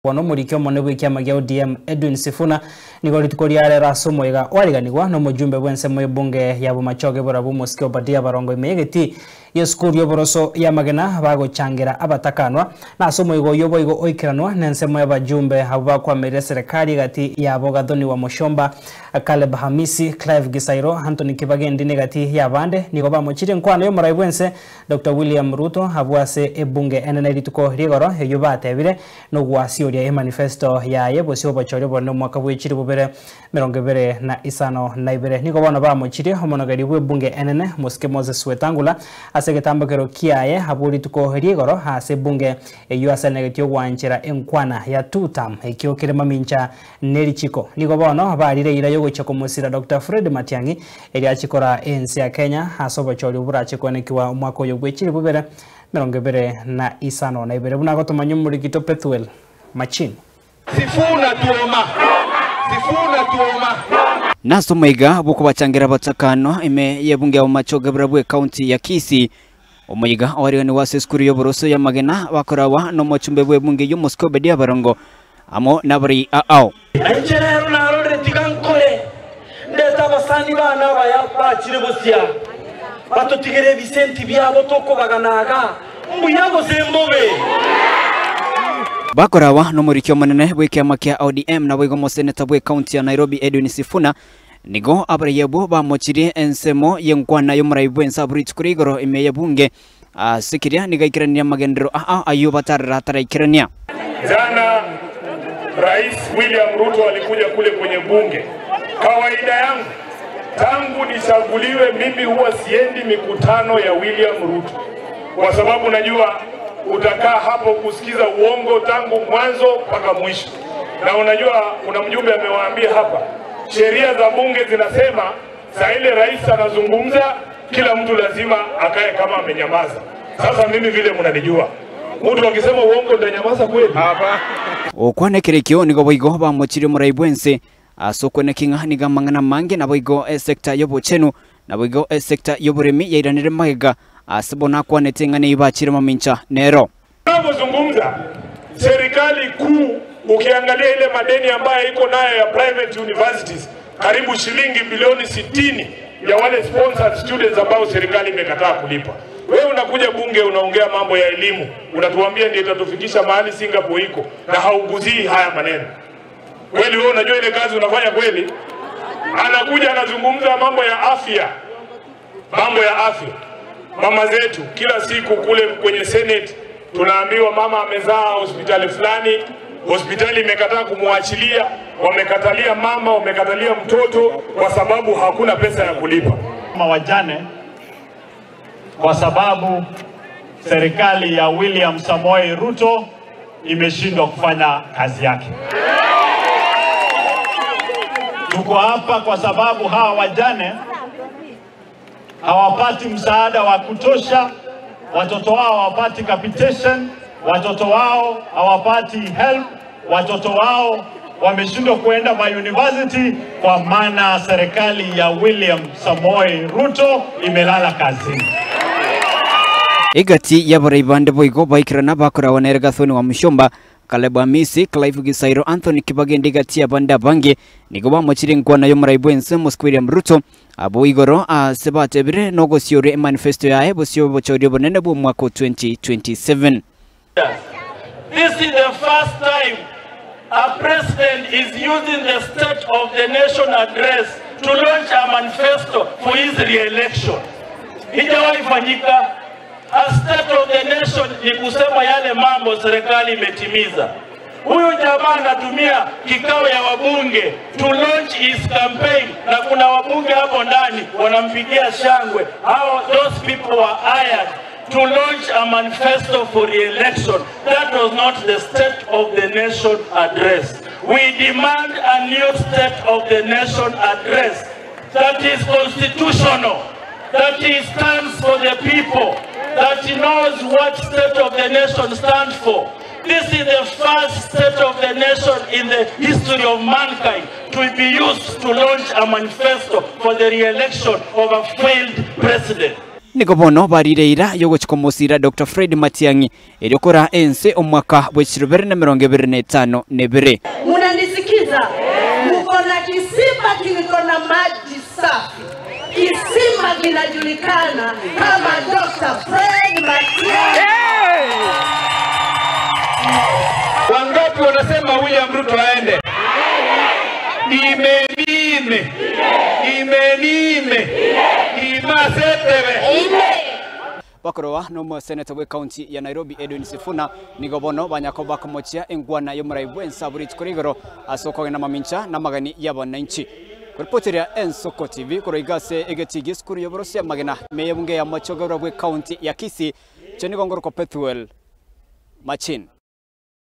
Bono omoriki omonene bw'ekiama gia ODM Edwin Sifuna nigo rituko ria rero ase omoyega oariganigwa nomojumbe bw'ensemo y'ebunge ya Bomachoge Borabu Omosike Obadia Barongo ime y'egetii gi'esukuru y'oboroso y'amagena bagochangera abatakanwa. Na ase omoyega oyio boigo oikeranwa nensemo y'abajumbe abwo bakwamerire eserekari egati yabo Gathoni Wamuchomba, Caleb Hamisi, Clive Gisairo, Anthony Kibagendi negati y'abande nigo bamochirie enkwano y'omorai bw'ense Doctor William Ruto abwo ase ebunge enene rituko ri'igoro eyio batebire nogwasioria emanifesto yaye bosio obochori obonene omwaka bwe chilifu bibere emerongo ebere na isano na ibere. Nigo bono bamochirie omonogeri bw'ebunge enene Mosike Moses Wetangula ase egetambokero kiaye abwo rituko ri'igoro ase ebunge eyio asenegetie ogwanchera enkwana ya two term ekio kere mamincha nerichiko. Nigo bono barire eira yogochia komosira Doctor Fred Matiang'i erio achie koraa ense ya Kenya ase obochori oborache koenekiwa omwaka oyo bwe chilifu 2052 buna agotomanya omorikito Pethuel Machini. Sifuna tuoma, Sifuna tuoma. Nase omoiga bw'okobachangera abatakano ime y'ebunge y'Abomachoge barabwo ekaunti ya Kisii, omoiga oariganigwe ase esukuru y'oboroso y'amagena bakorawa nomochumbe bw'ebunge y'omosike Obedia Barongo amo nabarai ao. Na inche rero narorire tiga nkore, ndete abasani baane abaya bachire bosio aa, batotigere ebisenti biabo tokobagana iga, mbuya gose mbobe? Bakorawa nomoriki omonene bw'ekiama kia ODM naboigo omoseneta bw'ecounty ya Nairobi Edwin Sifuna nigo abarai abwo bamochirie ensemo y'enkwana y'omorai bw'ense abwo rituko ria igoro ime y'ebunge ase keria nigo aikeranirie amagenderero aa ayio batarera ataraikerania. Jana Rais William Ruto alikuja kule kwenye bunge. Kawaida yangu tangu nichaguliwe mimi huwa siendi mikutano ya William Ruto kwa sababu najua utakaa hapo kusikiza uongo tangu mwanzo mpaka mwisho, na unajua kuna mjumbe amewaambia hapa, sheria za bunge zinasema saa ile rais anazungumza, kila mtu lazima akae kama amenyamaza. Sasa mimi vile mnanijua, mtu akisema uongo ndanyamaza kweli? Gokwana ekerekio nigo boigo bamochirie omorai bwense ase okweneki ng'a nigo amang'ana amange naboigo esector y'obochenu naboigo esector y'oboremi yairanire magega ase bono akwanete ng'a nigo bachire mamincha nero. Tunapozungumza serikali kuu, ukiangalia ile madeni ambayo iko nayo ya private universities karibu shilingi bilioni 60 ya wale sponsored students ambao serikali imekataa kulipa. Wewe unakuja bunge unaongea mambo ya elimu, unatuambia ndio itatufikisha mahali Singapore iko, na hauguzii haya maneno. Kweli wewe unajua ile kazi unafanya kweli? Anakuja anazungumza mambo ya afya, mambo ya afya. Mama zetu kila siku kule kwenye Senate tunaambiwa mama amezaa hospitali fulani, hospitali imekataa kumwachilia, wamekatalia mama, wamekatalia mtoto kwa sababu hakuna pesa ya kulipa. Mama wajane, kwa sababu serikali ya William Samoei Ruto imeshindwa kufanya kazi yake. Tuko hapa kwa sababu hawa wajane hawapati msaada wa kutosha, watoto wao hawapati capitation, watoto wao hawapati help, watoto wao wameshindwa kuenda ma university kwa maana serikali ya William Samoei Ruto imelala kazini. Egati y'abarai bande boigo baikirana bakorawa nere Gathoni Wamuchomba, Caleb Amisi, Clive Gisairo, Anthony Kibagendi egati y'abande abange nigo bamochire enkwana y'omorai bwense Mosque William Ruto abwo igoro ase batebire nogosioria emanifesto yaye bosio obochori obonene bw'omwaka o 2027. This is the first time a president is using the State of the Nation address to launch a manifesto for his re-election. Hijawahi fanyika. A State of the Nation ni kusema yale mambo serikali imetimiza. Huyu jamaa anatumia kikao ya wabunge to launch his campaign, na kuna wabunge hapo ndani wanampigia shangwe. Hao, those people were hired to launch a manifesto for re-election. That was not the State of the Nation address. We demand a new State of the Nation address that is constitutional, that is stands for the people, that knows what State of the Nation stands for. This is the first State of the Nation in the history of mankind to be used to launch a manifesto for the re-election of a failed president. Nigo bono barire eira y'ogochia komosiira Doctor Fred Matiang'i erio koraa ense omwaka bwe chirobere na emerongo ebere na etano na ebere. Munanisikiza? Muko na kisima kiliko na maji safi, kisima kinajulikana kama Dr. Fred Matiang'i. Wangapi wanasema William Ruto aende? Imenime, imenime, imasetebe. Bakoroa nomoseneta bwe county ya Nairobi Edwin Sifuna nigo bono banyako bakomochia engwana y'omorai bwensa buri rituko rigoro ase okogenda mamincha namagani y'abananchi. Koripoteria Ensoko TV korwa iga ase egetii gi'esukuru y'oborosia amagena ime y'ebunge ya Machoge bwe county ya Kisii, inche nigo ngorokwa Pethuel Machin.